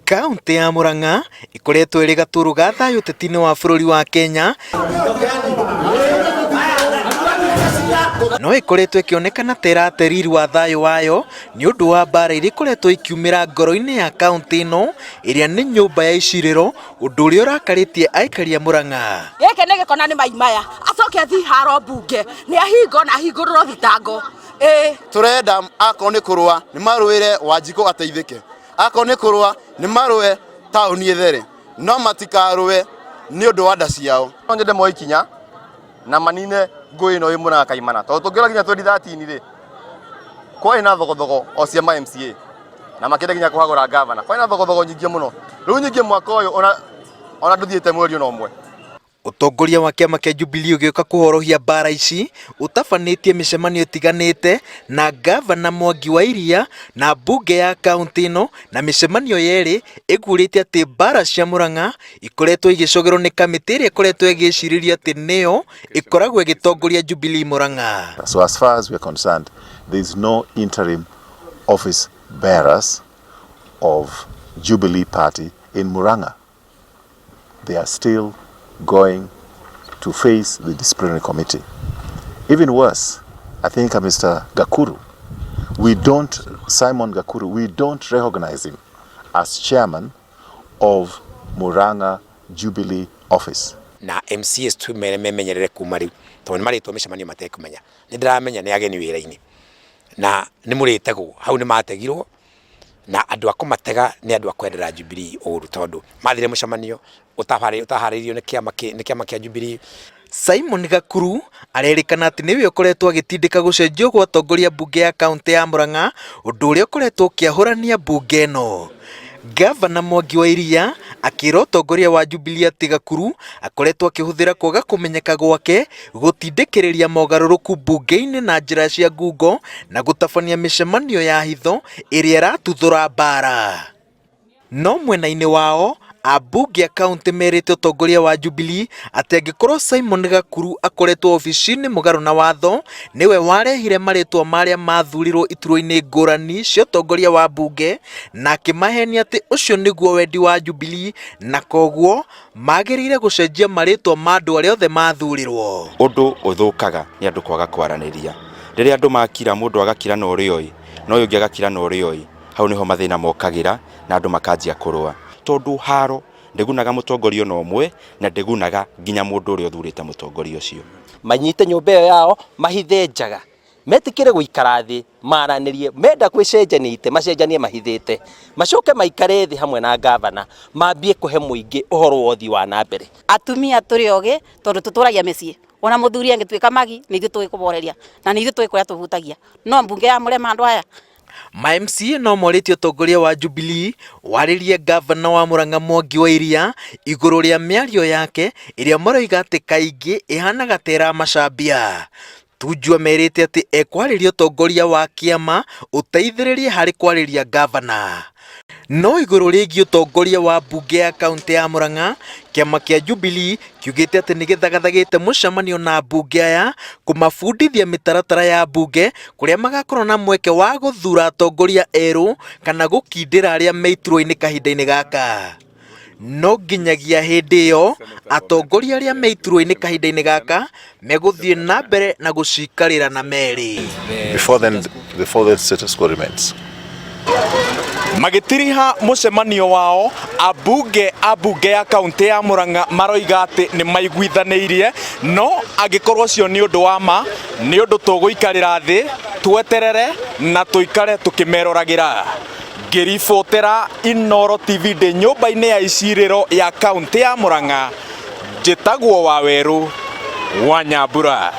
Kaũntĩ ya Murang'a ĩkoretwo ĩrĩ gatũrũ ga thayũ ũteti-inĩ wa bũrũri wa Kenya, no ĩkoretwo ĩkĩonekana ta ĩrate riri wa thayũ wayo nĩ ũndũ wa mbara iria ikoretwo ikiumĩra ngoro-inĩ ya kaũntĩ ĩno ĩrĩa nĩ nyũmba ya icirĩro, ũndũ ũrĩa ũrakarĩtie aikari a Murang'a. Gĩkĩ nĩ gĩkona nĩ mai maya acoke athiĩ haro mbunge nĩ ahingo na ahingũrĩrwo thitango ĩĩ. Tũrenda akorwo nĩ kũrũa nĩ marũĩre Wanjikũ ateithĩke. Akorwo nĩ kũrũa nĩ marũe taũni ĩthere, no matikarũe nĩ ũndũ wa nda ciao. No nyende moe ikinya na manine ngũĩ ĩno ĩ Murang'a Kaimana, tondũ tũngĩrora nginya 2013 rĩ, kwarĩ na thogothogo o cia ma MCA na makĩenda nginya kũhagũra ngavana, kwarĩ na thogothogo nyingĩ mũno. Rĩu nyingĩ mwaka ũyũ ona ndũthiĩte mweri ona ũmwe. Ũtongoria wa kĩama kĩa Jubilee ũgĩũka kũhorohia mbaara ici, ũtabanĩtie mĩcemanio ĩtiganĩte na ngavana Mwangi wa Iria na mbunge ya kauntĩ ĩno, na mĩcemanio yerĩ ĩguũrĩtie atĩ mbaara cia Murang'a ikoretwo igĩcogerwo nĩ kamĩtĩ ĩrĩa ĩkoretwo ĩgĩcirĩrio atĩ nĩyo ĩkoragwo ĩgĩtongoria Jubilee Murang'a. So as far as we are concerned, there is no interim office bearers of Jubilee Party in Murang'a. They are still going to face the disciplinary committee. Even worse, I think Mr. Gakuru, we don't, Simon Gakuru, we don't recognize him as chairman of Murang'a Jubilee office. Na MCAs tumere memenyerere kuma riu tondu nĩ marĩtwo mĩcemanio matekũmenya. Nĩ ndĩramenya nĩ ageni wĩra-inĩ na nĩ mũrĩtegwo hau nĩ mategirwo na andũ a kũmatega nĩ andũ a kwendera Jubilee ũru tondũ mathire mũcemanio ũtaharĩirio nĩ kĩama nĩ kĩama kĩa Jubilee. Simon Gakuru arerĩkana atĩ nĩwe ũkoretwo agĩtindĩka gũcenjio gwa atongoria mbunge ya kaũntĩ ya Murang'a, ũndũ ũrĩa ũkoretwo ũkĩahũrania mbunge ĩno. Ngavana Mwangi wa Iria akĩra ũtongoria wa Jubilee atĩ Gakuru akoretwo akĩhũthĩra kwaga kũmenyeka gwake gũtindĩkĩrĩria mogarũrũku mbunge-inĩ na njĩra cia ngungo na gũtabania mĩcemanio ya hitho ĩrĩa ĩratuthũra mbaara. No mwena-inĩ wao, ambunge a kaũntĩ merĩte ũtongoria wa Jubilee atĩ angĩkorwo Simon Gakuru akoretwo obici-inĩ mũgarũ na watho, nĩwe warehire marĩtwa ma arĩa mathurirwo iturwa-inĩ ngũrani cia ũtongoria wa mbunge na akĩmahenia atĩ ũcio nĩguo wendi wa Jubilee na koguo magĩrĩire gũcenjia marĩtwa ma andũ arĩa othe mathurirwo. Ũndũ ũthũkaga nĩ andũ kwaga kwaranĩria. Rĩrĩa andũ makira, mũndũ agakira na ũrĩa oĩ, na ũyũ ũngĩ agakira na ũrĩa oĩ, hau nĩho mathĩna mokagĩra na andũ makanjia kũrũa. Tondũ haro ndĩgunaga mũtongoria ona ũmwe na ndĩgunaga nginya mũndũ ũrĩa ũthurĩte mũtongoria ũcio. Manyite nyũmba ĩyo yao, mahithe njaga, metĩkĩre gũikara thĩ, maranĩrie, menda gwĩcenjania itĩ, macenjanie mahithĩte, macoke maikare thĩ hamwe na ngavana, mambie kũhe mũingĩ ũhoro wa ũthii wa na mbere. Atumia tũrĩ ogĩ tondũ tũtũragia mĩciĩ, ona mũthuri angĩtuĩka magi nĩ ithuĩ tũĩ kũboreria na nĩ ithuĩ tũĩ kũrĩa tũhutagia, no mbunge ya mũrema andũ aya. Ma MCA no morĩtie ũtongoria wa Jubilee warĩrie ngavana wa Murang'a Mwangi wa Iria igũrũ rĩa mĩario yake ĩrĩa maroiga atĩ kaingĩ ĩhanaga ta ĩramacambia. Tunjua merĩte atĩ ekwarĩria ũtongoria wa kĩama ũteithĩrĩrie harĩ kwarĩria ngavana. No igũrũ rĩgiĩ ũtongoria wa mbunge ya kaũntĩ ya Murang'a, kĩama kĩa Jubilee kiugĩte atĩ nĩ gĩthagathagĩte mũcemanio na ambunge aya kũmabundithia mĩtaratara ya mbunge kũrĩa magakorwo na mweke wa gũthura atongoria erũ kana gũkindĩra arĩa me iturwa-inĩ kahinda-inĩ gaka. No nginyagia hĩndĩ ĩyo, atongoria arĩa me iturwa-inĩ kahinda-inĩ gaka megũthiĩ na mbere na gũcikarĩra na merĩ. Before then, before then status quo remains. Magĩtiriha mũcemanio wao, ambunge a mbunge ya kaũntĩ ya Murang'a maroiga atĩ nĩ maiguithanĩirie, no angĩkorwo ũcio nĩ ũndũ wa ma, nĩ ũndũ tũgũikarĩra thĩ tweterere na tũikare tũkĩmeroragĩra. Ngĩribotera Inooro TV ndĩ nyũmba-inĩ ya icirĩro ya kaũntĩ ya Murang'a, njĩtagwo Wawerũ wa Nyambura.